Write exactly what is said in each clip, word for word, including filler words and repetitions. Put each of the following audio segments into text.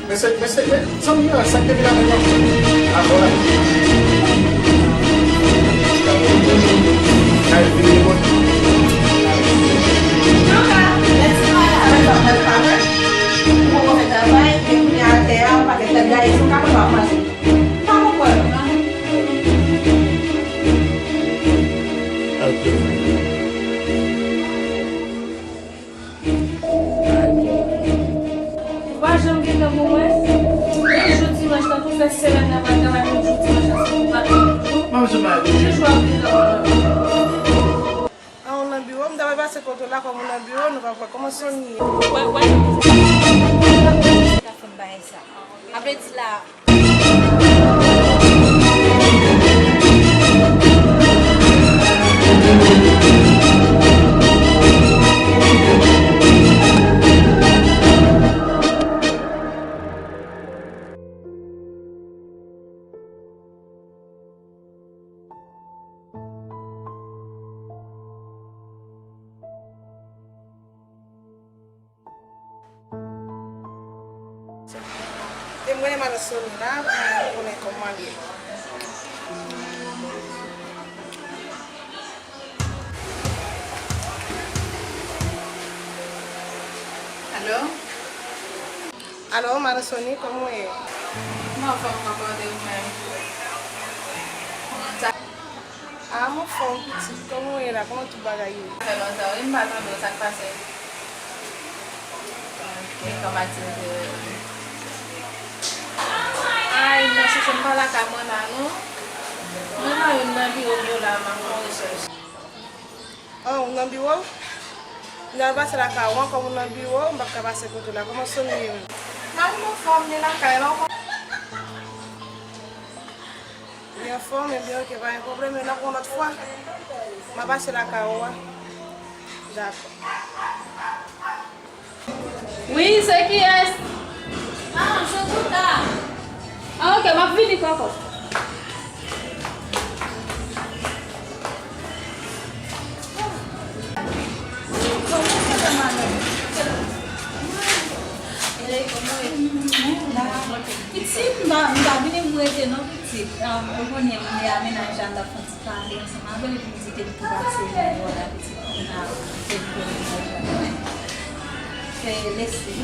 Men se, men se, men zanmi an, sa k te vin avè l nan fon. Avè l. Kay vini moun. Anka, lè ti madanm nan pa vre, ou poko fè travay, e kounye a atè a, yon pakèt lèt gaye sou w, ka pran pa w manje. M pa konprann. Ok. Ou pa janm gen tan pou mwen. Menm jou dimanch, tankou fè semèn nan, mwen travay menm jou dimanch la, se pou pa gen jou. Mwen jou pa gen jou. Jou ap gen tan pou mwen. An, ou nan biwo, m ta pral pase kote w la, kòm ou nan biwo, nou pa wè kòman Sony ye. Wè, wè. Ka fè m bagay sa. Sa vle di la, Te m rele madan Sony la pou m konnen kòman l ye. Alo? Alo, madan Sony, kòman w ye? M anfòm, kòman w ye ou menm? A, m anfòm, pitit. Kòman w ye la? Kòman tout bagay ye? Sa fè lontan, wi, m pa tande w. Sa k pase? Ok, kòman ti te? Ay, non, chouchou, m pa lakay mwen la, non. Mwen nan youn nan biwo m yo la, m ap fè yon rechèch. Oh, ou nan biwo? M ta pral pase lakay ou an, kòm ou nan biwo, m p ap ka pase kote w la. Kòman Sony ye menm? Mari m anfòm, li lakay la, ou konn. Li anfòm, ebyen, ok, pa gen pwoblèm, men n ap wè yon lòt fwa. M ap pase lakay ou a. Dakò. Wi, se kiyès? Ah, se Touta. Ah, ok, m ap vini, kòkòt. Pitit, m pa, m pa vini pou rete non, pitit. Ah, ou konnen, m e a mennaj la, n ap fè yon ti pale ansanm avè l, epi m di ke m tou pase bò la, pitit, pou n a fè l konnen mennaj la. Fè lese.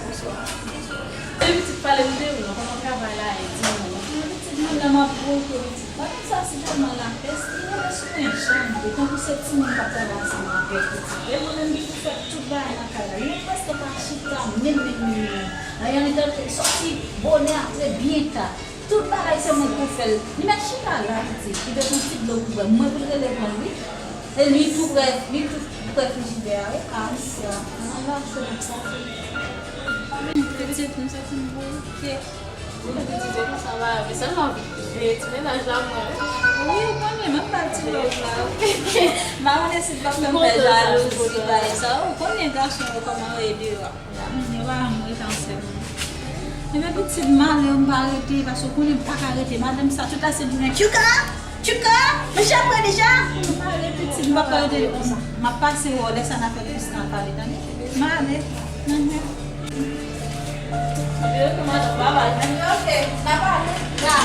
Bonswa. Bonswa. Epi pitit, pale m de ou non, kòman travay la ye, di m non. Pitit, mwen la, m ap gwo tou, pitit. Madanm sa se tèlman lapès, li rele sou mwen jan de, tankou se timoun k ap travay ansanm avè l, pitit. E mwen menm ki pou fè tout bagay nan kay la. Li menm prèske pa chita, menm, menm, menm, menm. Anyen li te sòti bonè, antre byen ta. Tout bagay se mwen k pou fè l. Li mèt chita la, pitit. Li bezwen ti dlo pou bwè. Mwen pou l rele pran l, wi. E li tou prè, li tou prè frijidè a, wi. A, wi, sa. An, la, se bon, sa. Pitit, m santi m bouke. Ou te di de konsa, ba, men sèlman veye ti mennaj la mwen. Wi, ou konnen, mwen pa ti lòv la. M pa konnen si l p ap fè m fè jalouzi, bagay sa. Ou konnen gason yo kòman yo ye deyò a. Yo pa janm rete ansanm. Ebyen, pitit, m ale, m pa rete, paske ou konnen m pa ka rete. Madanm sa, tout la se di mwen, Tchouka! Tchouka! Mesye ap pran deja! M ale, pitit, m pa ka rete konsa. M ap pase wè w, lè sa n a fè plis tan pale, tande? M ale. Mhm. Yo, kòman nou pa mal? Ok, n a pale. Ya.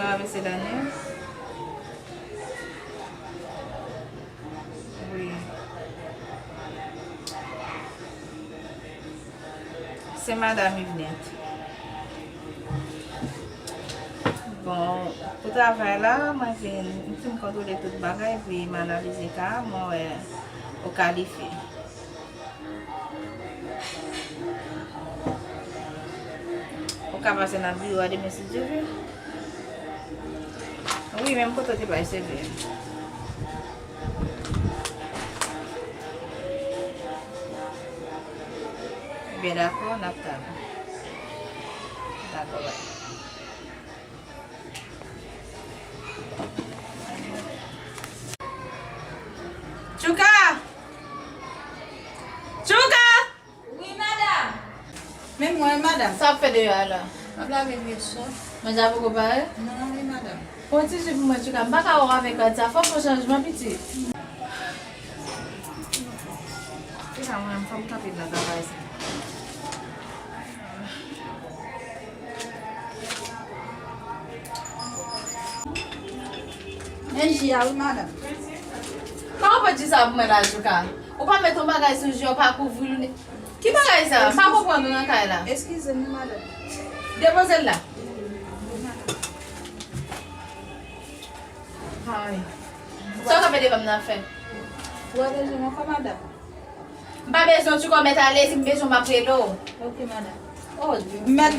Travèse Daniel. Wi. Se madanm Yvnette. Bon, pou travay la, mwen vin, m fin kontwole tout bagay, epi m analize ka a, mwen wè ou kalifye. Ou ka pase nan biwo a demen si Dye vle. Wi, menm kote w te bay seve a. Ebyen, dakò, n ap tann. Dakò, bay. Tchouka! Tchouka! Wi, madanm. Men mwen, madanm. Sa w ap fè deyò a la? M ap lave vye sòs. Manje a poko pare? Non, wi, madanm. Pran ti ji pou mwen, Tchouka. M pa ka wè w avèk rad sa. Fò w fè chanjman, pitit. Se sa, mwen, fò m kanpe nan travay sa. Men ji a wi, madanm. Kòman w pot ji sa pou mwen la, Tchouka? Ou pa met yon bagay sou ji a, ou pa kouvri l, ou ne-, ki bagay sa? M pa konprann ou nan kay la. Eskize m, madanm. Depoze l la. Ay. Sa w ka fè devan m nan fè? Ou pa bezwen m ankò, madanm? M pa bezwen w, Tchouka, w mèt ale, si m bezwen w, m ap rele w. Ok, madanm. Oh, m mèt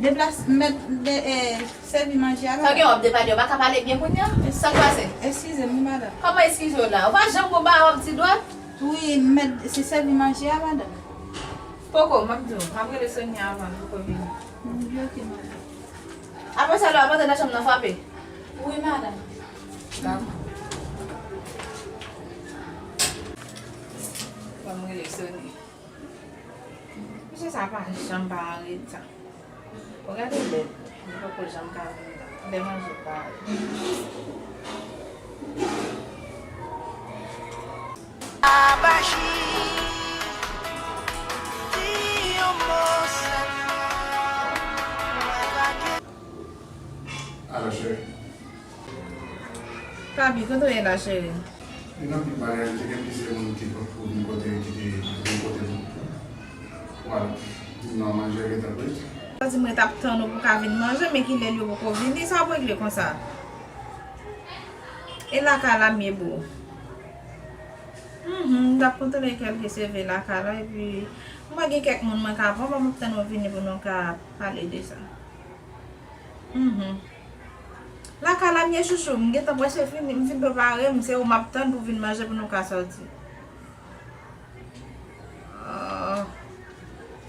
deplase, m mèt de, eh, sèvi manje a, madanm. Sa gen w ap depale, w pa ka pale byen kounye a? Sa k pase? Eskize m, wi, madanm. Kòman eskize w la? Ou pa janm gon bagay w ap di dwat? Wi, m mèt se sèvi manje a, madanm. Poko, m ap di w. M ap rele Sonia avan l poko vini. Wi, ok, madanm. Apre sa, lè w ap antre nan chanm nan, frape. Wi, madanm. Dakò. Ban m rele Sony. Mesye sa pa janm pa anreta. Ou gade bèt, li poko janm ka vin la. Lè manje pa ale. Abachi, di yon mo sèlman, mwen pa gen. Alo, cheri. Papi, kote w ye la, cheri? Gen anpil bagay, te gen plizyè moun ki pot pou vin kote, ki te vin kote nou. Wala, di m nan manje gentan prete. Sa di mwen t ap tann ou pou ka vin manje, men kilè l yo poko vini, sa w ap regle konsa? E lakay la m ye boo. Mhm, m t ap kontwole kèlke seve lakay la, epi m wè gen kèk moun mwen ka pran, ban m ap tann ou vini pou nou ka pale de sa. Mhm. Lakay la m ye chouchou, m gentan prèske fini, m fin prepare m, se ou m ap tann pou vin manje pou nou ka sòti. Ah.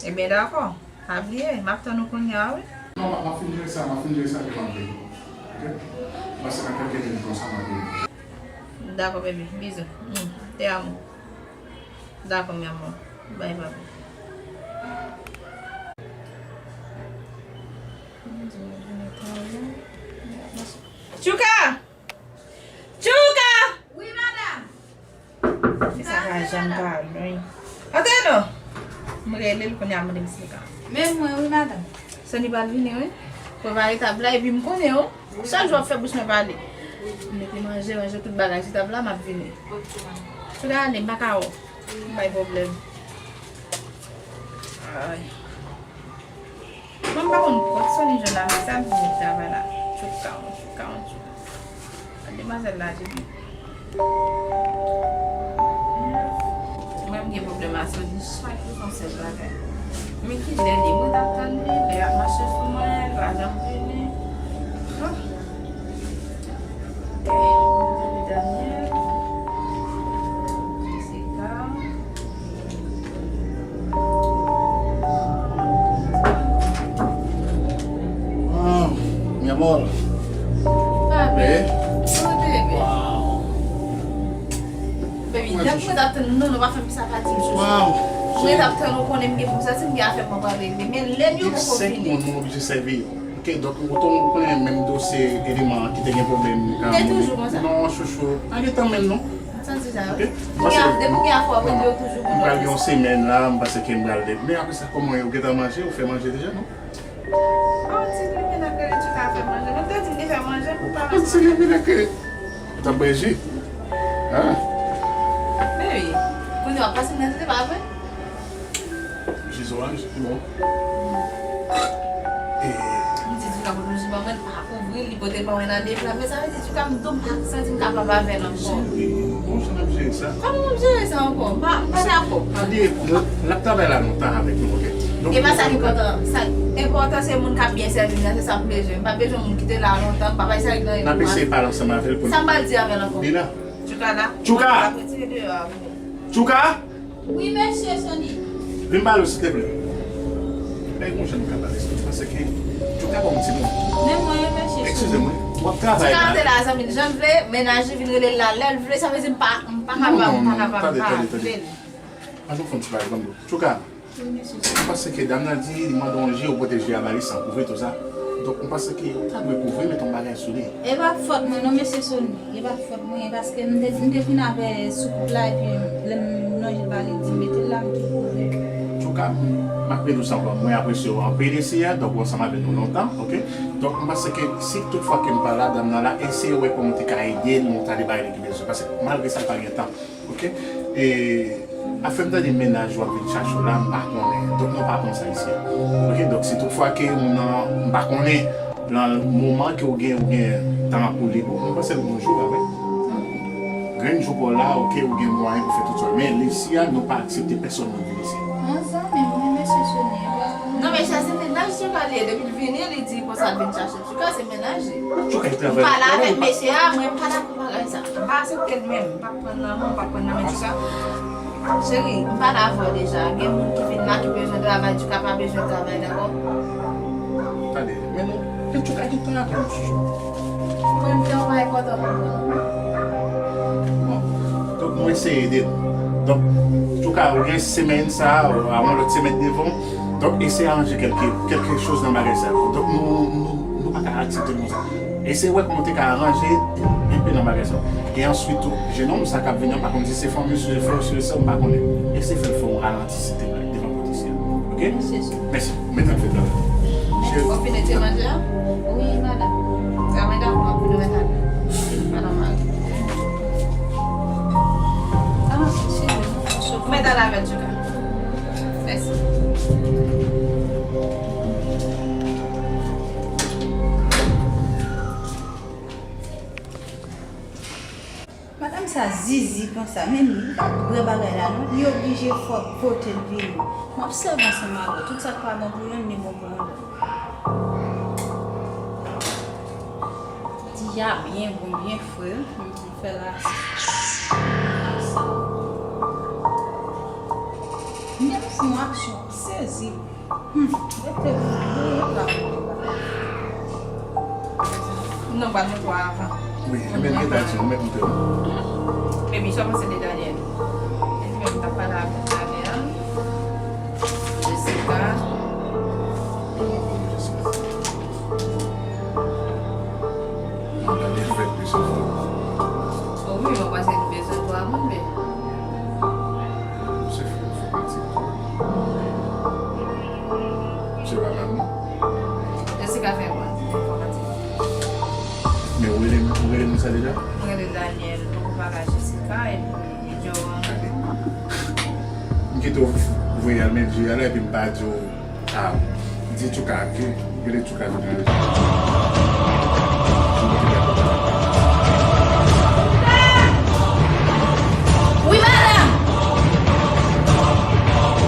Ebyen dakò. Pa bliye, m ap tann ou kounye a, wi. Non, m ap, m ap fin jere sa, m ap fin jere sa, epi m ap vini. Ok? M pase nan kèlke minit konsa, m ap vini. Dakò, baby. Bizou. Mm, te amo. Dakò, mi amor. Bye, papi. Tchouka! Tchouka! Wi, madanm. Sa pa janm ka lwen. Antre non. M rele l kounye a, mande m si l ka. Men mwen, wi, madanm. Sony pral vini, wi. Prepare tab la, epi m konnen, wi. Chak jou w ap fè bouch mwen pale. M mete manje, ranje tout bagay sou tab la, m ap vini. Ok, madanm. Tchouka ale, m pa ka wè w. M bay pwoblèm. Ay. Mwen m pa konn kot Sony jwenn avèk sa, m vin travay la. Tchouka, tchouka, tchouka. Demwazèl la, Jimmy. Mwen m gen pwoblèm a Sony chak jou se yon sèl bagay. Men kilè li? Mwen t ap tann li, lè y ap mache sou mwen, l pa janm vini. Huh. Eh, Daniel. Jessica. Wow, mi amor. Papi. Eh? Kote, baby? Wow. Baby, dat mwen t ap tann nou, nou pa fè m sa pa di m chouchou. Wow. Mwen t ap tann ou konnen m gen pou m sòti, m gen afè m pou m pral regle. Men lè m yo poko vini. Gen senk moun, mwen oblije sèvi yo. Ok, donk, ou tou, ou konnen menm dosye eleman ki te gen pwoblèm. Te toujou konsa. Non, chouchou. Pa gen tan menm, non. Santi sa, wi. Ok? Depi w gen afè w ap rete yo toujou konsa. M pral gen yon semèn la, m panse ke m pral de-, men apre sa, kòman ou gentan manje? Ou fè manje deja, non? Ah, ti grenn ak Ou ka fè manje. Nou te di m li fè manje, m pa konn si li vin ke t ap bwè ji. Hein? Baby, kounye a w ap pase m nan tete, pa vre? Jis oranj, bon. E m di Duka pote yon ji ban mwen, l pa ouvri l, li pote l ban mwen nan de pla. Men sa vle di Duka, m tou m pa santi m kapab avè l ankò. Cheri, bon, jan n ap jere sa. Kòman m ap jere sa ankò? M pa, m pa dakò. Pale, l ap travay la lontan avèk nou, ok? Donk, e pa sa ki enpòtan. Sa enpòtan se moun k ap byen sèvi m nan, se sa m bezwen. M pa bezwen moun ki te la lontan, m pa bay sa regle anyen pou mwen. N ap eseye pale ansanm avè l pou n... Sa m pral di avè l ankò? Li la. Tchouka la. Tchouka! Mwen ap retire deyò a pou ou. Tchouka! Wi, mesye Sony. Vin pale w, silteple. Bay yon jan nou ka pale, paske Tchouka pa yon timoun. Men mwen, mesye Sony. Eskize mwen, w ap travay la. Tchouka rete la, zanmi l, jan l vle, mennaj li vin rele l la, lè l vle, sa vle di m pa, m pa kapab, m pa kapab, m pa vle l. An nou fè yon ti bagay, zanmi. Tchouka, wi, mesye Sony. M panse ke dam nan di, li mande yon ji, ou pote ji a ba li san kouvri, tou sa. Donk, m panse ke ou ta dwe kouvri, mete yon bagay sou li. E pa fòt mwen non, mesye Sony. E pa fòt mwen, paske m te, m te fin avè soukoup la, epi lè m lonje l ba li, li di m mete l la, m tou kouvri. Antouka, m ap rele w sa ankò, mwen apresye w anpil isi a, donk ou ansanm avè nou lontan, ok? Donk, m panse ke si tout fwa ke m pa la, dam nan la, eseye wè kòman w te ka ede l nan yon ta de bagay li ki bezwen, paske malgre sa, l pa gen tan. Ok? E afè m tande mennaj ou ap vin chache w la, m pa konnen. Donk, nou pa konn sa isi a. Ok? Donk, si tout fwa ke moun nan, m pa konnen, nan moman ke ou gen, ou gen tan pou li, bon, mwen panse l gon jou, pa vre? Grenn jou pa w la, ok, ou gen mwayen pou fè tout sa. Men, isi a, nou pa aksepte pèsonn moun vin isi. Yon zanmi m, men mesye Sony. Non, men sa se mennaj li pale. Depi l vini, li di konsa l vin chache Tchouka, se mennaj li. Tchouka ki travay. M pale avèk mesye a, mwen m pa dakò bagay sa. M pa aksepte l menm. M p ap pran nan men w, m p ap pran nan men Tchouka. Cheri, m pale avè w deja. Gen moun ki vin la ki bezwen travay, Tchouka pa bezwen travay, dakò? Tande, men nou, men Tchouka gen tan avè nou, chouchou. Mwen, m gen yon bagay enpòtan pou mwen. Bon, donk nou eseye ede nou. Donk, Tchouka, ou gen semèn sa, ou a yon lòt semèn devan. Donk, eseye aranje kèlke, kèlke choz nan bagay sa yo. Donk, nou, nou, nou pa ka aksepte l konsa. Eseye wè kòman w te ka aranje enpe nan bagay sa yo. E answit tou, jenòm sa k ap vini an, m pa konn si se fanmi w, si se frè w, si se sè w, m pa konnen. Eseye fè l fè yon ralanti, silteplè, devan pòt isi a. Ok? Mèsi. Mèsi. Ou mèt al fè travay. Cheri. Ou fin retire manje a? Wi, madanm. Sa madanm, ou ap vin ou mèt al. Madanm Mari. Ah, cheri, non, non, cheri. Ou mèt al avè l, Tchouka. Mèsi. Madanm sa zizi konsa, men li pa dwe bagay la non, li oblije fòk pote l vini. M ap sèvi ansanm avè l, tout sa k pa bon pou yonn, li bon pou yon lòt. Di a byen bon, byen fre, m fè rasis. Rasis. Men fè yon aksyon, sezi. Hmm, rete pou mwen, rete la pou mwen. Non, pa nou twa avan. Wi, ebyen, gen dati, ou mèt moute. Baby, sa w panse de Daniel? E li menm, m t ap pale avè Daniel. Jessica. Mwen gade l fèt plis anfò. O wi, mwen panse li bezwen twa moun, men. Se fo, fanatik tou. Se pa menm non. Jessica fè mwen, fanatik. Men ou rele, ou rele moun sa deja? Mwen rele Daniel, poko pale a Jessica, epi Joan. Gade. M kite w voye al, men di al la, epi m pa di w. Ah, di Tchouka, ok? Rele Tchouka vin anrete. Wi, madanm!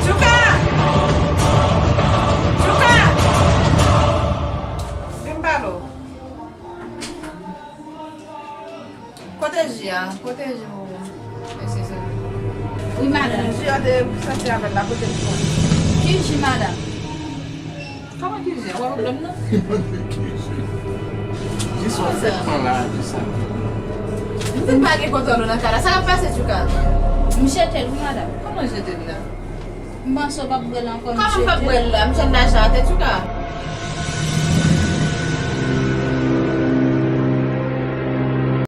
Tchouka! Tchouka! Vin pale w. Kote ji a? Kote ji pou mwen? Mesye Sony. Wi, madanm. Ji a te soti avè l la, kote l pran? Ki ji, madanm? Kòman ki ji a? Ou wè pwoblèm nan? Ji sa w fèk pran la, ji sa. M fin pa gen kontwòl ou nan kay la. Sa k ap pase, Tchouka? M jete l, wi, madanm. Kòman jete l la? M panse w p ap bwè l ankò, m jete l. Kòman w p ap bwè l la? M jwenn lajan atè, Tchouka.